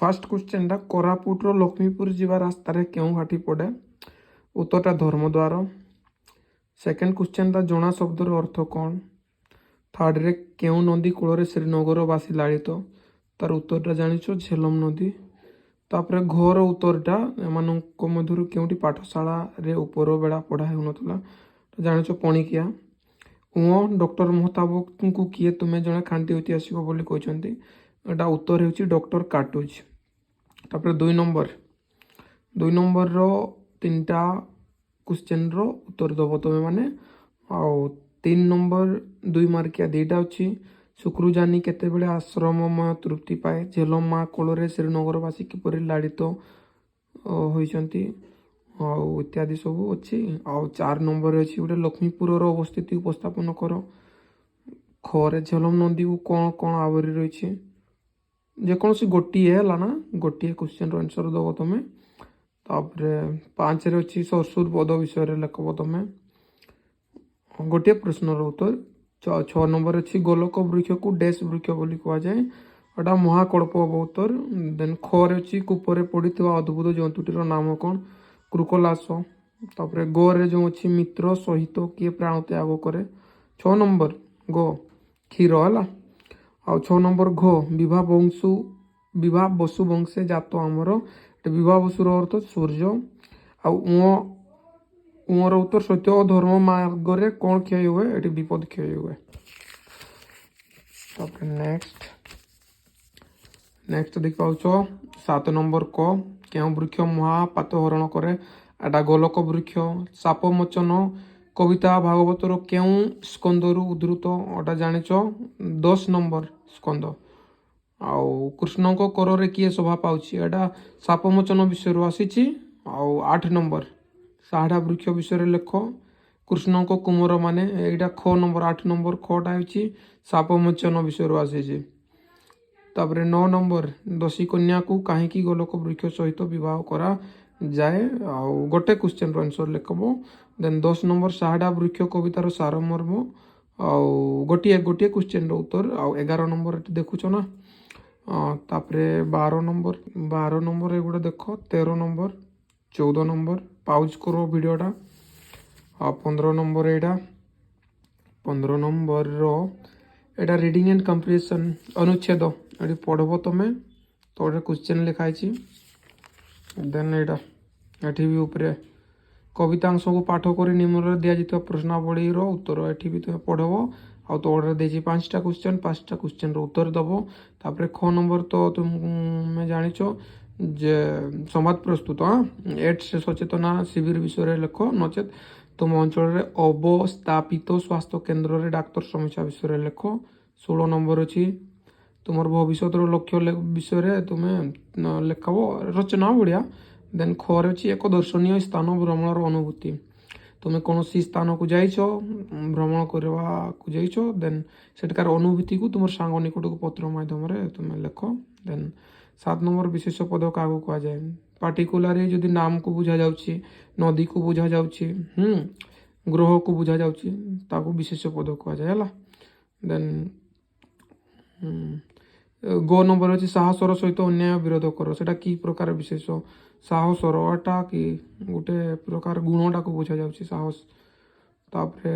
First କ୍ୱେଶ୍ଚନଟା, କୋରାପୁଟର ଲକ୍ଷ୍ମୀପୁର ଯିବା ରାସ୍ତାରେ କେଉଁ ଘାଟି ପଡ଼େ? ଉତ୍ତରଟା ଧର୍ମଦ୍ୱାର। ସେକେଣ୍ଡ କ୍ୱେଶ୍ଚନଟା, ଜଣା ଶବ୍ଦର ଅର୍ଥ କ'ଣ? ଥାର୍ଡ଼ରେ, କେଉଁ ନଦୀ କୂଳରେ ଶ୍ରୀନଗରବାସୀ ଲାଳିତ? ତାର ଉତ୍ତରଟା ଜାଣିଛ, ଝେଲମ ନଦୀ। ତାପରେ ଘର ଉତ୍ତରଟା, ଏମାନଙ୍କ ମଧ୍ୟରୁ କେଉଁଟି ପାଠଶାଳାରେ ଉପର ବେଳା ପଢ଼ା ହେଉନଥିଲା? ଜାଣିଛ, ପଣିକିଆ। ଉଁ ଡକ୍ଟର ମହତାବଙ୍କୁ କିଏ "ତୁମେ ଜଣେ ଖାଣ୍ଟି ଐତିହାସିକ" ବୋଲି କହିଛନ୍ତି? ଏଟା ଉତ୍ତର ହେଉଛି ଡକ୍ଟର କାଟୁଜ। ତାପରେ 2 ନମ୍ବର, 2 ନମ୍ବରର ତିନିଟା କ୍ୱେଶ୍ଚନର ଉତ୍ତର ଦେବ ତୁମେ ମାନେ। ଆଉ 3 ନମ୍ବର 2 ମାର୍କିଆ ଦୁଇଟା ଅଛି। ସୁକୃଜାନି କେତେବେଳେ ଆଶ୍ରମମୟ ତୃପ୍ତି ପାଏ? ଝେଲମ ମା କୋଳରେ ଶ୍ରୀନଗରବାସୀ କିପରି ଲାଳିତ ହୋଇଛନ୍ତି? ଆଉ ଇତ୍ୟାଦି ସବୁ ଅଛି। ଆଉ 4 ନମ୍ବରରେ ଅଛି ଗୋଟେ, ଲକ୍ଷ୍ମୀପୁରର ଅବସ୍ଥିତି ଉପସ୍ଥାପନ କର। ଖରେ ଝେଲମ ନଦୀକୁ କ'ଣ କ'ଣ ଆବରି ରହିଛି? ଯେକୌଣସି ଗୋଟିଏ ହେଲା ନା, ଗୋଟିଏ କ୍ୱେଶ୍ଚନର ଆନ୍ସର ଦେବ ତମେ। ତାପରେ 5ରେ ଅଛି, ସରସୁର ବଧ ବିଷୟରେ ଲେଖବ ତମେ, ଗୋଟିଏ ପ୍ରଶ୍ନର ଉତ୍ତର। 6 ନମ୍ବର ଅଛି, ଗୋଲକ ବୃକ୍ଷକୁ ଡେସ୍ ବୃକ୍ଷ ବୋଲି କୁହାଯାଏ। ଏଟା ମହାକଳ୍ପ ହବ ଉତ୍ତର। ଦେନ୍ ଖରେ ଅଛି, କୂପରେ ପଡ଼ିଥିବା ଅଦ୍ଭୁତ ଜନ୍ତୁଟିର ନାମ କ'ଣ? କୃକଲାସ। ତାପରେ ଗରେ ଯେଉଁ ଅଛି, ମିତ୍ର ସହିତ କିଏ ପ୍ରାଣ ତ୍ୟାଗ କରେ? 6 ନମ୍ବର ଗ, କ୍ଷୀର ହେଲା। ଆଉ 6 ନମ୍ବର ଘ, ବିଭା ବସୁ ବଂଶେ ଜାତ ଆମର। ବିଭା ବସୁର ଅର୍ଥ ସୂର୍ଯ୍ୟ। ଆଉ ଉଁ ଉଁର ଉତ୍ତର, ସତ୍ୟ ଓ ଧର୍ମ ମାର୍ଗରେ କ'ଣ କ୍ଷୟ ହୁଏ? ଏଠି ବିପଦ କ୍ଷୟ ହୁଏ। ତାପରେ ନେକ୍ସଟ, ନେକ୍ସଟ ଦେଖିପାରୁଛ, 7 ନମ୍ବର କ, କେଉଁ ବୃକ୍ଷ ମହାପାତ ହରଣ କରେ? ଏଟା ଗୋଲକ ବୃକ୍ଷ। ଶାପମୋଚନ କବିତା ଭାଗବତର କେଉଁ ସ୍କନ୍ଧରୁ ଉଦ୍ଧୃତ? ଏଟା ଜାଣିଛ, 10 ନମ୍ବର ସ୍କନ୍ଧ। ଆଉ କୃଷ୍ଣଙ୍କ କରରେ କିଏ ଶୋଭା ପାଉଛି? ଏଟା ଶାପମୋଚନ ବିଷୟରୁ ଆସିଛି। ଆଉ 8 ନମ୍ବର, ସାହାଡ଼ା ବୃକ୍ଷ ବିଷୟରେ ଲେଖ। କୃଷ୍ଣଙ୍କ କୁମର ମାନେ? ଏଇଟା ଖ ନମ୍ବର, 8 ନମ୍ବର ଖଟା ହେଉଛି ଶାପମୋଚନ ବିଷୟରୁ ଆସିଛି। ତାପରେ 9 ନମ୍ବର, ଦୋଷୀ କନ୍ୟାକୁ କାହିଁକି ଗୋଲକ ବୃକ୍ଷ ସହିତ ବିବାହ କରାଯାଏ? ଆଉ ଗୋଟେ କ୍ୱେଶ୍ଚନର ଆନ୍ସର ଲେଖବ। ଦେନ୍ 10 ନମ୍ବର, ସାହାଡ଼ା ବୃକ୍ଷ କବିତାର ସାରମର୍ମ, ଆଉ ଗୋଟିଏ ଗୋଟିଏ କ୍ୱେଶ୍ଚନର ଉତ୍ତର। ଆଉ 11 ନମ୍ବର ଏଠି ଦେଖୁଛ ନା। ତାପରେ 12 ନମ୍ବର, 12 ନମ୍ବର ଏଗୁଡ଼ା ଦେଖ, 13 ନମ୍ବର, 14 ନମ୍ବର, ପାଉଜ୍ କର ଭିଡ଼ିଓଟା। ଆଉ 15 ନମ୍ବର ଏଇଟା, 15 ନମ୍ବରର ଏଇଟା ରିଡ଼ିଂ ଆଣ୍ଡ କମ୍ପ୍ରିହେନ୍ସନ୍ ଅନୁଚ୍ଛେଦ ଏଠି ପଢ଼ବ ତମେ, ତ ଗୋଟେ କ୍ୱେଶ୍ଚନ୍ ଲେଖା ହେଇଛି। ଦେନ୍ ଏଇଟା ଏଠି ବି ଉପରେ, କବିତାଂଶକୁ ପାଠ କରି ନିମ୍ନରେ ଦିଆଯାଇଥିବା ପ୍ରଶ୍ନାବଳୀର ଉତ୍ତର। ଏଠି ବି ତୁମେ ପଢ଼ବ ଆଉ ତଳରେ ଦେଇଛି ପାଞ୍ଚଟା କ୍ୱେଶ୍ଚନ୍, ପାଞ୍ଚଟା କ୍ୱେଶ୍ଚନ୍ର ଉତ୍ତର ଦେବ। ତାପରେ ଖ ନମ୍ବର ତ ତୁମେ ଜାଣିଛ ଯେ ସମ୍ବାଦ ପ୍ରସ୍ତୁତ, ହଁ, ଏଡ୍ସ ସଚେତନା ଶିବିର ବିଷୟରେ ଲେଖ, ନଚେତ୍ ତୁମ ଅଞ୍ଚଳରେ ଅବସ୍ଥାପିତ ସ୍ୱାସ୍ଥ୍ୟ କେନ୍ଦ୍ରରେ ଡାକ୍ତର ସମସ୍ୟା ବିଷୟରେ ଲେଖ। 16 ନମ୍ବର ଅଛି, ତୁମର ଭବିଷ୍ୟତର ଲକ୍ଷ୍ୟ ବିଷୟରେ ତୁମେ ଲେଖବ ରଚନା ବଢ଼ିଆ। ଦେନ୍ ଖରେ ଅଛି, ଏକ ଦର୍ଶନୀୟ ସ୍ଥାନ ଭ୍ରମଣର ଅନୁଭୂତି। ତୁମେ କୌଣସି ସ୍ଥାନକୁ ଯାଇଛ, ଭ୍ରମଣ କରିବାକୁ ଯାଇଛ, ଦେନ୍ ସେଠିକାର ଅନୁଭୂତିକୁ ତୁମର ସାଙ୍ଗ ନିକଟକୁ ପତ୍ର ମାଧ୍ୟମରେ ତୁମେ ଲେଖ। ଦେନ୍ 7 ନମ୍ବର, ବିଶେଷ ପଦ କାହାକୁ କୁହାଯାଏ? ପାର୍ଟିକୁଲାରଲି ଯଦି ନାମକୁ ବୁଝାଯାଉଛି, ନଦୀକୁ ବୁଝାଯାଉଛି, ଗ୍ରହକୁ ବୁଝାଯାଉଛି, ତାକୁ ବିଶେଷ ପଦ କୁହାଯାଏ, ହେଲା। ଦେନ୍ ଗ ନମ୍ବର ଅଛି, ସାହସର ସହିତ ଅନ୍ୟାୟ ବିରୋଧ କର, ସେଟା କି ପ୍ରକାର ବିଶେଷ? ସାହସର ଏଟା କି ଗୋଟେ ପ୍ରକାର ଗୁଣଟାକୁ ବୁଝାଯାଉଛି, ସାହସ। ତାପରେ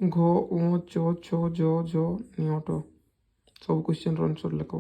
ଘ, ଉଁ, ଚ, ଛ, ଜ, ଝ, ନିଅଟ, ସବୁ କ୍ୱେଶ୍ଚନର ଆନ୍ସର ଲେଖ।